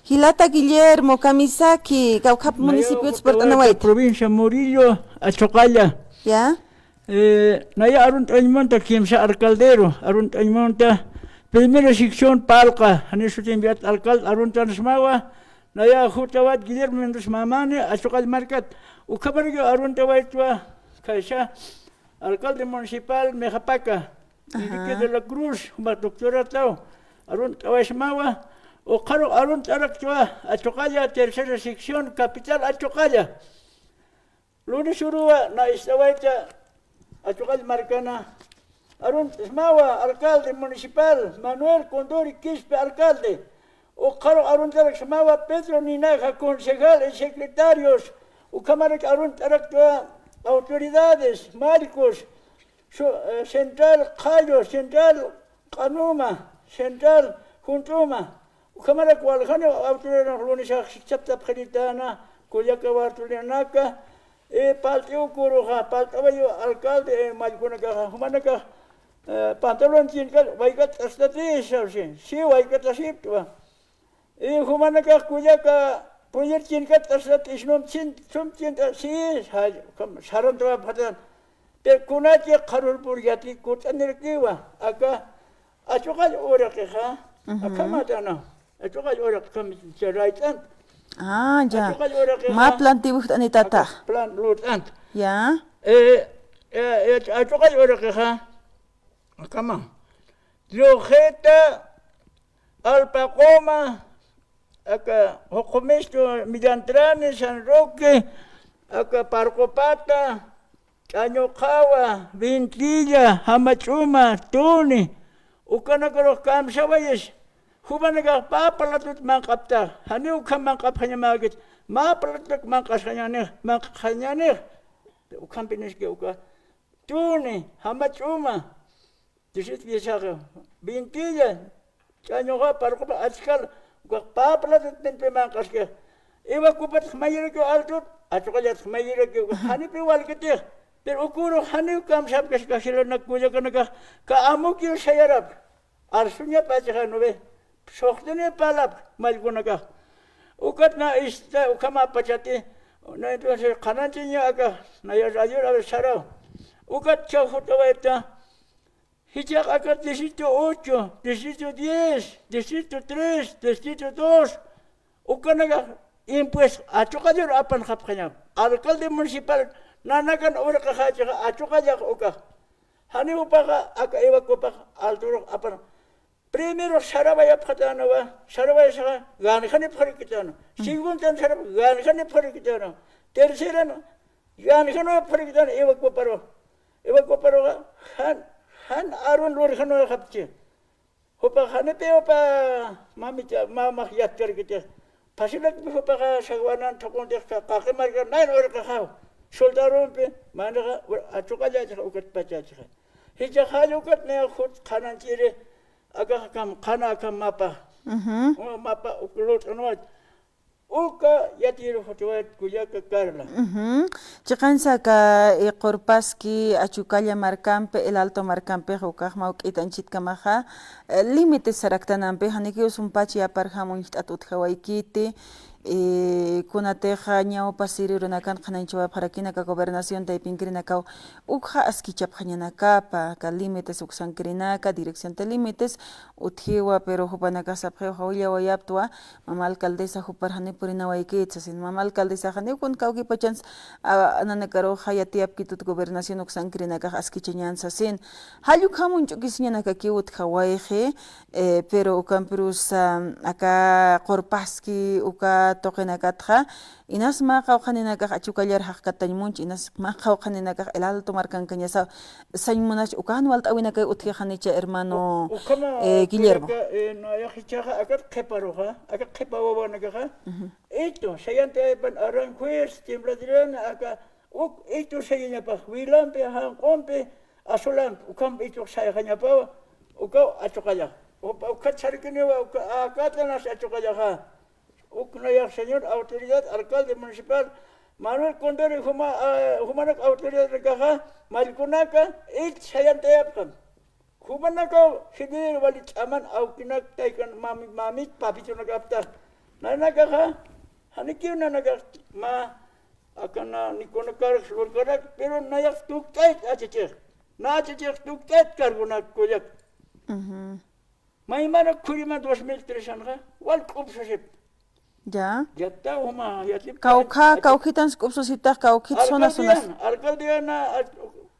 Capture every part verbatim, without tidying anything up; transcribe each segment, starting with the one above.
Jilata Guillermo, kamisaki, kawkhap municipiots purt'anawayta. Provincia Murillo, Achuqalla. Ya. Eh, naya arunt'añ munta kimsa alcaldero, arunt'añ munta primera sección Palqa, jani sutin viat alcalde arunt'añ smawa, naya jutawat Guillermo Mendoza Mamani, Achuqalla markat, ukhamaraki arunt'awaytwa, khaysa, alcalde municipal Mejapaka, Enrique de la Cruz, juma doctorataw, arunt'awaysmawa, ukharu arunt'araktwa, Achuqalla, tercera sección, capital Achuqalla. Lunes uruwa, na ist'awayta, Achuqalla markana, arunt'aysmawa, alcalde municipal, Manuel Condori Quispe, alcalde, ukharu arunt'araksmawa, Pedro Ninaja, concejal y secretarios, ukhamarak arunt'araktwa, autoridades, Marcos, Su-, eh, central Qhallu, central Q'anuma, central Junt'uma. Ukhamarak waljani autoridad lunes sichaptapxiritäna, kullaka wartulinaka, eh, palt'iw kuruxa, palt'awayu alcalde, eh, mallkunakaxa, jumanakax, eh, pantalon chinkat, waykat t'astati, sawsi, si waykat asiptwa. Y jumanakax kullaka, puñir chinkat t'astat, isnum chin, sum chinta, si, sa-, kam-, sarantawapxatan. Pero kunatix qharurpur yati kut'anirakiwa, aka, Achuqalla uraqixa, akhamatana, Achuqalla uraqi kham, chay rayt'an. Ah, ya. Achuqalla uraqixa, mä plan tiwixt'anitata. Aka plan lurt'an. Ya. Eh, eh, eh, Achuqalla uraqixa, akhama. Llujita, Alpaquma, aka Juqumistu, Millantrani, San Roque, aka Parqupata, Ch'añuqawa, Vintilla, Jamach'uma, Tuni, ukanakarux kamsawayis, jumanakax papa latut manq'aptax, janiw ukham manq'apxañamäkit, mä platuk manq'asxañänix, manq'xañänix, ukhampi niski uka, Tuni, Jamach'uma, Distrito Visaqa, Vintilla, Ch'añuqa, Parqupa, Achkal, ukax papa latut manq'aski. Iwakupat jmayirakiw altut, Achuqallat jmayirakiw, ukax janipi walkitix. Pero ukürux janiw kamsapkaski jilanak kullakanakax, ka amukiw sayarapki. Arsuñapachaxa, ¿no ve? Suxtuni parlapki mallkunakax. Ukat na ista, ukhamapachati, na entonces qhanañchiña aka, naya radior a ver saraw. Ukat chawjutawayta, Jichhax aka distrito ocho, distrito diez, distrito tres, distrito dos, ukanakax impuesto Achuqallur apanxapxaña. Alcalde municipal nanakan uraqaxachixa Achuqallax ukax. Janiw jupaxa aka Iwakupax alturux apan. Primero sarawayapxatänawa, sarawaysaxa ganjanipxarikitäna. Segundan sarap ganjanipxarikitäna. Terceran ganjanipxarikitäna Iwakuparu. Iwakuparuxa jan, jan arun lurjanuyxapchi. Jupax janipi jupa mamicha, mamax yatkarkitix. Phasilakpi jupaxa sagwanan thuquntix ka-, qaqi markan nayan uraqaxaw. Soldarumpi, manaxa, ur-, Achuqallachixa ukat pachachixa. Jichhax jall ukat nayax jut qhanañchiri, akax akham, qhana akham mapa. Ujú. Mapa uk lurt'anwat. Uka yatiyirux jutawayt kullaka Carla. Ujú. Chiqansa aka, eh, Qurpaski, Achuqalla markampi, El Alto markampix ukax mawk'itañchitkamaxa, eh, límites saraktanampi, janikiw sumpach yaparjam uñjt'at utjawaykiti, eh, kunatixa ñawpa siri uranakan qhanañchawapxarakina aka gobernación taypinkirinakaw ukxa askichapxañanakapa, aka límites uksankirinaka, dirección de límites utjiwa, pero jupanakax sapxiw jawillawayaptwa, mama alcaldesa, jupar janiw purinawaykit sasin. Mama alcaldesa, janiw kun kawkipachans, a, nanakaruxa yatiyapkitut gobernación uksankirinakax askichañän sasin. Jall ukham uñch'ukisiñanakakiw utjawayxi, eh, pero ukampirusa, aka Qurpaski uka tuqinakatxa, inas mä qawqhaninakax Achuqallar jaqkatañ munchi, inas mä qawqhaninakax El Alto markankañasa, sañ munach ukan walt'äwinakay utjixanicha, hermano, eh, Guillermo. Ukhama, eh, nayax jichhaxa akat qhiparuxa, akat qhipa wawanakaxa, ujú, itu, sayantayapan Aranjuez, Tiembladriana, aka, uk, itu sayañapax, Wilampi, Janq'umpi, Azulampi, ukham itu sayaxañapawa, ukaw Achuqallax. Upa, ukat sarkiniwa, uka, akatanas Achuqallaxa. Uk nayax señor autoridad, alcalde municipal, Manuel Condori juma, ah, jumanak autoridadnakaxa, mallkunaka, ich sayantayapxam. Jumanakaw, jilïr wali ch'aman, awkinak, taykan, mami, mamit, papitunakapta. Nanakaxa, janikiw nanakax mä, aka na, ni kuna karg lurkarak, pero nayax tukt'ayt achachix. Na achachix tukt'ayt kargunak kullak. Ujú. Maymana khurima dos mil tres anxa, wal k'upsasip. Ya. Yattaw juma, yatip. Kawkha, kawkhitan sk'upsasiptax, kawkhit zona, zonas. Alcaldiana, alcaldiana, a-,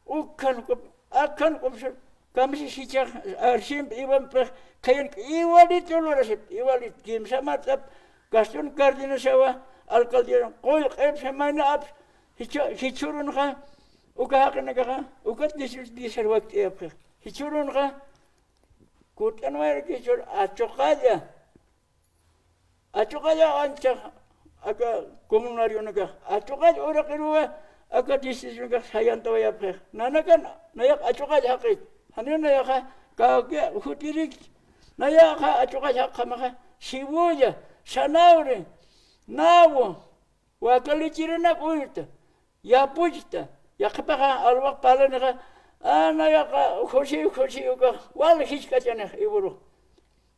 ukhan k'up-, akhan k'upsasip, kamsi sichax, arsimp, iwamp, khayan, igualito lurasip, igualito, kimsa mats'ap, Gastón Cárdenas sawa, alcaldiana, qullq'ip, samayna ap, jichha-, jichhürunxa, uka jaqinakaxa, ukat diez, diez wakt'ayapxi. Jichhürunxa, Kutt'anwayarakichur achuqalla. Achuqalla ancha aka comunarionakax. Achuqalla uraqiruwa aka distritonakax sayantawayapxix. Nanakan nayax achuqalla jaqit. Janiw nayaxa kawki jutirikch. Nayaxa achuqalla jaqjamaxa. Cebolla, zanahoria, nawa, Waka lichirinak uñta, yapuchta, yaqhipaxa alwaq parlanixa, a, nayaxa, jusi, jusi, ukax, wal jisk'achanix, iwuru.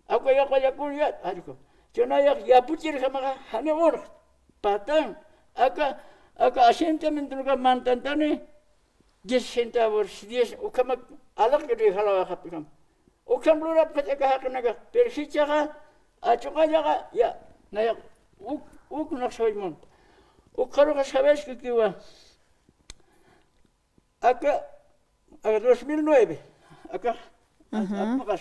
Aka yaqa yakulla, allku. Chanayax yapuchirjamaxa, jani urx, patan, aka, aka asentamientonuka mantantani, diez centavos, diez, ukhamak alaq rejalawaxapxam. Ukham lurapxit aka jaqinakax, pero jichhaxa, achuqallaxa, ya, nayax, uk, uk nax sawaymon. Ukxaruxa sawaskikiwa. Aka, aka dos mil nueve, aka, ujú, aka,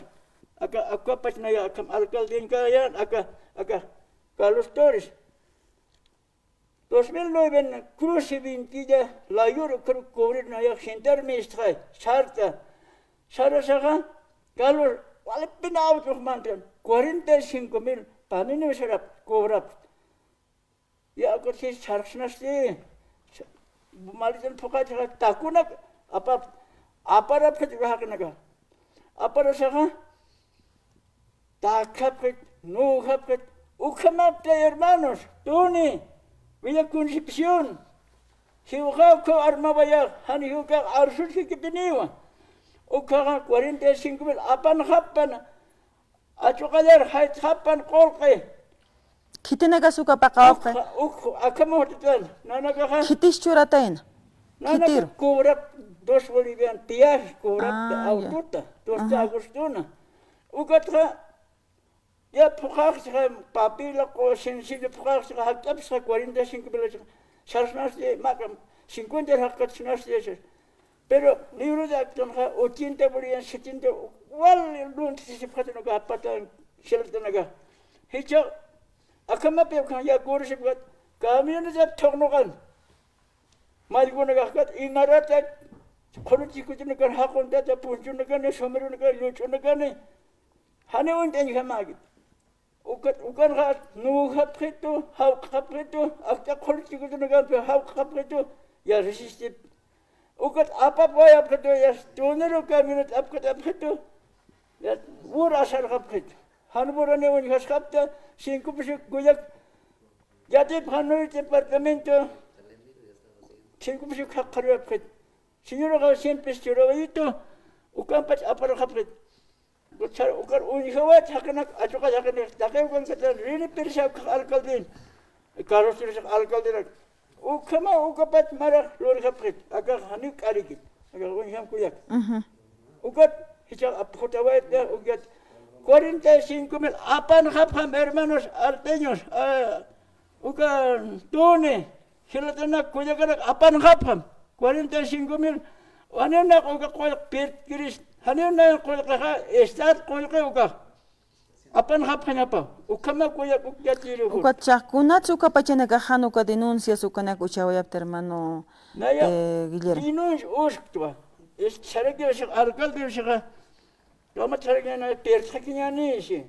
aka, aka pachnaya, aka alcaldenkayan, aka, aka, Carlos Torres. Dos mil nueve en Cruz y Vintilla, la yuru cruz cubrir nayax sentar mistxay, sarta. Sarasaxa, Carlos, walipina autos mantan, cuarenta y cinco mil, panini sarap, cobrap. Ya, akur si sarxnasti, malitan phuqat, takunak, apap, aparap, jaqinaka. Aparasaxa, Takhapxit, nukhapxit, ukhamapta hermanos, tuni, Villa Concepción, jiwxa ukhaw armawayax, jan jiwkax arsut jikipiniwa. Ukhaxa cuarenta y cinco mil apanxappan, achuqallar jaytxappan qullqi. Khitinakas uka paqawapxi. Ukha, ukh, akham urtitan, nanakaxa. Khitis churatayna. Nanaka khitir. Cobrap dos bolivian, peaje cobrap, ah, ya, autota, dos, ajá, agostona. Ukatxa, ya phuqaxchixa, papila, qo, sencillo phuqaxchixa, jakt'apchixa, cuarenta y cinco mil, sarsnasti, maqam, cincuenta jaqkatchnasti, esas. Pero libro de actonxa, ochenta bolivian, setenta, wal, luntisipxatanaka, patan, jilatanaka. Jichha, akhamapi, ukhan, ya, kurisipxat, camioneta thuqnuqan. Mallkunakaxkat, imarata, qhuru chikutunakan, jaquntata, punchunakani, sombreronakani, lluch'unakani, jani uñt'añjamäkit. Ukat, ukanxa, nukhapxitu, jawq'apxitu, akt'a qhuru chikutunakampi jawq'apxitu, ya resistip. Ukat apapwayapxitu, ya tunero camioneta apkatapxitu, ya wur asarxapxitu. Jan wurani uñjasxapta, cinco pesos kullak, yatip jan nuy departamento, cinco pesos jaqxaruyapxit. Señoraxa cien pesos churawayitu, ukampach aparxapxit. Ukar uñjawat jaqinak, achuqat jaqinak, taqi ukankatan rini pirsa ukhax alcaldin, Carlos Torres alcaldirak. Ukhama ukapach marax lurjapxit, akax janiw k'arikit, akax uñjam kullak. Ujú. Ukat, jichhax apxutawayta, ukat, cuarenta y cinco mil apanxapxam, hermanos alteños, ah, uka tuni, jilatanak kullakarak apanxapxam, cuarenta y cinco mil, janiw nayax uka qullq pirtkiris, janiw nayax qullqixa, estado qullqi ukax. Apanxapxañapa, ukhama kullak uk yatiyiri jur. Ukat chaqkunats uka pachanakax jan uka denuncias ukanak uchawayapta, hermano, naya, eh, Guillermo. Denuncia usktwa. Es, saraki usik, alcalde usixa, kama saraki na, pirtxakiñani, si.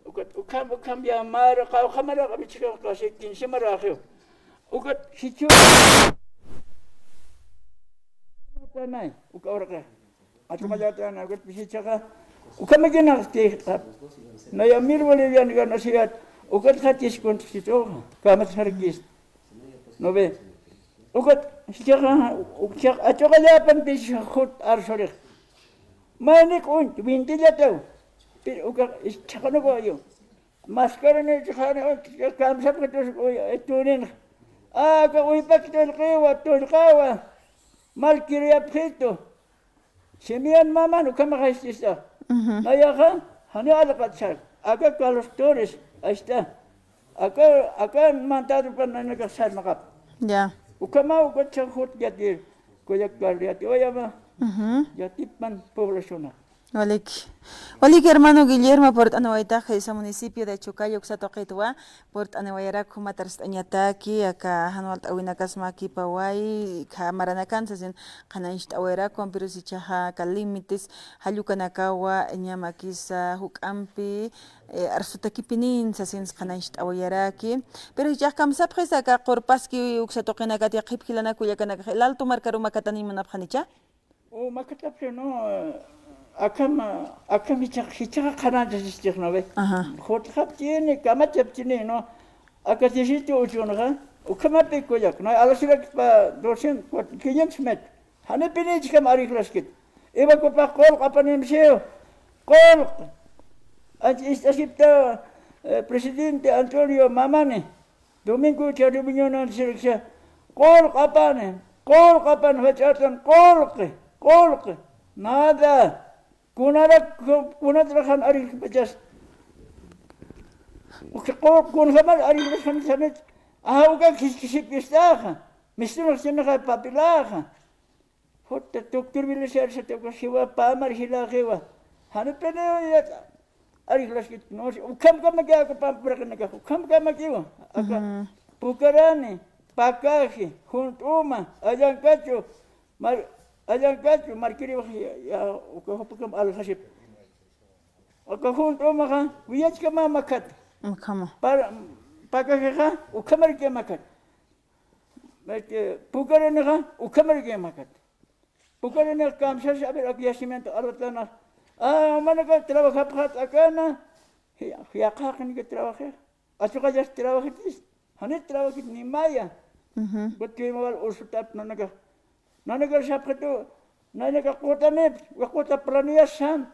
Ukat, ukham, ukham ya mara, qawqha mara, qamichika, qasi quince mara axiw. Ukat, sichu. Uka urqa. Achuqallata, na, ukat pisichaxa, ukhamakinaxti, naya mil bolivian ganasiyat, ukat jatis kuntxituxa, kamat sarkis. ¿No ve? Ukat, sichaxa, ukat, achuqallapan pisixa jut arsurix. Maynik uñ, Vintillataw. Pero uka, chhaqanuku ayu. Maskarani chixani, kamsapxitus, uy, tunin. Aka uypaki tullqiwa, tullqawa. Malkiriyapxitu. Simian maman ukhamaxa ist'ista. Ujú. Nayaxa, jani alqat sar. Aka Carlos Torres, ahí está. Aka, aka mantado pan nanakax sarnaqap. Ya. Ukhama uka chajut yatir. Kuyak kar yatiwayama. Ujú. Yatipman poblaciona. Waliki. Waliki, hermano Guillermo, purt'aniwaytaxa, esa municipio de Chucayo uksa tuqitwa, purt'aniwayarak jumat arst'añataki, aka jan walt'äwinakas mä kipaway, kha maranakan sasin qhanañcht'awayarakwan, pero sichhaxa aka límites, jall ukanakawa, ñä mäkisa juk'ampi, eh, arsutakipinïn sasins qhanañcht'awayaraki. Pero jichhax kamsapxisa aka Qurpaski uksa tuqinakat yaqhip jilanak kullakanakax, El Alto markaru makataniñ munapxanicha? O makatapxi, no, akham, akham jichhax, jichhaxa qhanañchasichix, ¿no ve? Ajá. Jutxapchini, kamachapchini, ¿no? Aka diecisiete uchunxa, ukhamapi kullak, ¿no? Alasirakpa doscientos, cuatrocientos, quinientos metros. Janipinichkam arreglaskit. Iba kupax qullq apanimsiw. Qullq. Anch ist'asipta, eh, presidente Antonio Mamani. Domingo cha reunionan sirksa, qullq apani, qullq apani, jach'atan, qullqi, qullqi. Nada. Kunarak, kunatraxan arreglpachas. Uka qullq kunjamar arreglpachas. Ajá, uka khiskisipkistaxa. Mistunax chinaxa papilaxa. Juta doctor Belisario sata uka jiwa pamar jilaxiwa. Janipiniw yat arreglaskit, no, ukhamkamakiw aka pampuraqinakax, ukhamkamakiw. Aka Ujú. Pucarani, Pacaje, Junt'uma, Allankachu, Mar-, Allankachu, Markiriwa, ya, ya, uka jupakam aljasip. Aka Junt'umaxa, willachkama makat. Ukhama. Par-, Pacajexa, ukhamarkiw makat. Este, Pucaranixa, ukhamarkiw makat. Pucaranixa kamsas, a ver, aquí yacimiento arwatana. Ah, manaka trabajapxat akana. Jia-, jiaqaqniki trabajix. Achuqallas trabajitis. Jani trabajit ni maya. Ujú. Butki mawal ursutap nanaka. Nanaka sapxitu, nanaka qutanip, wa quta planillas san.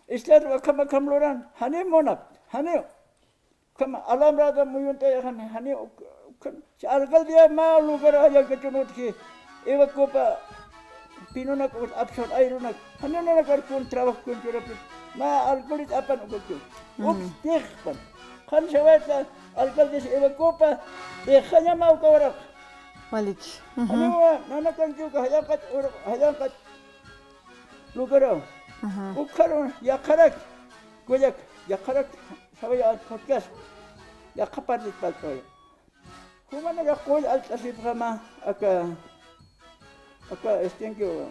Istat wa khama kham luran. Jani munap. Jani. Ukham alambrada muyuntayaxani, jani uk-, ukham, si alcaldía mä lugar Allankachun utji, Evacuapa pinunak ut apsan ayrunak, jani nanakar kun trabajo kun churapit, mä alcoholit apan ukakiw. Mm. Uks tixpan. Qhan sawayta alcaldes Evacuapa, tixaña mä ukawarak. Waliki. Ujú. Janiwa, nanakankiw ka jayanqat, ur-, jayanqat lugaraw. Ajá. Ukxaru yaqharak, kullak, yaqharak, sawaya podcast, yaqha partit palt'awaya. Jumanaka qull alt'asipxama, aka, aka, estenkiw,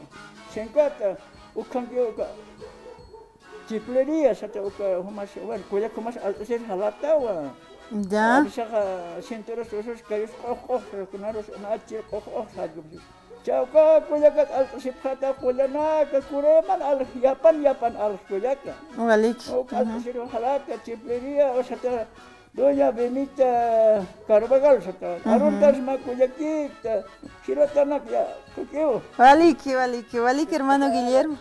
senkata, ukhankiw, uka, chiplería, sata, uka, jumas, bueno, kullak jumas alt'asir jalatawa. Ya. Arisaxa, cinturas, usus, kayus, q'ux, q'ux, kunarus, nachi, q'ux, q'ux, sallgupsis. Chawka kullakat alt'asipxata, qullanaka, kurayman alx, yapan, yapan alx kullaka. Waliki. Uka alt'asiru jalata, chiplería, o sata, doña Benita Carvajal, sata, ujú, aruntas mä kullakita, jilatanak ya, kukiw. Waliki, waliki, waliki, hermano Guillermo.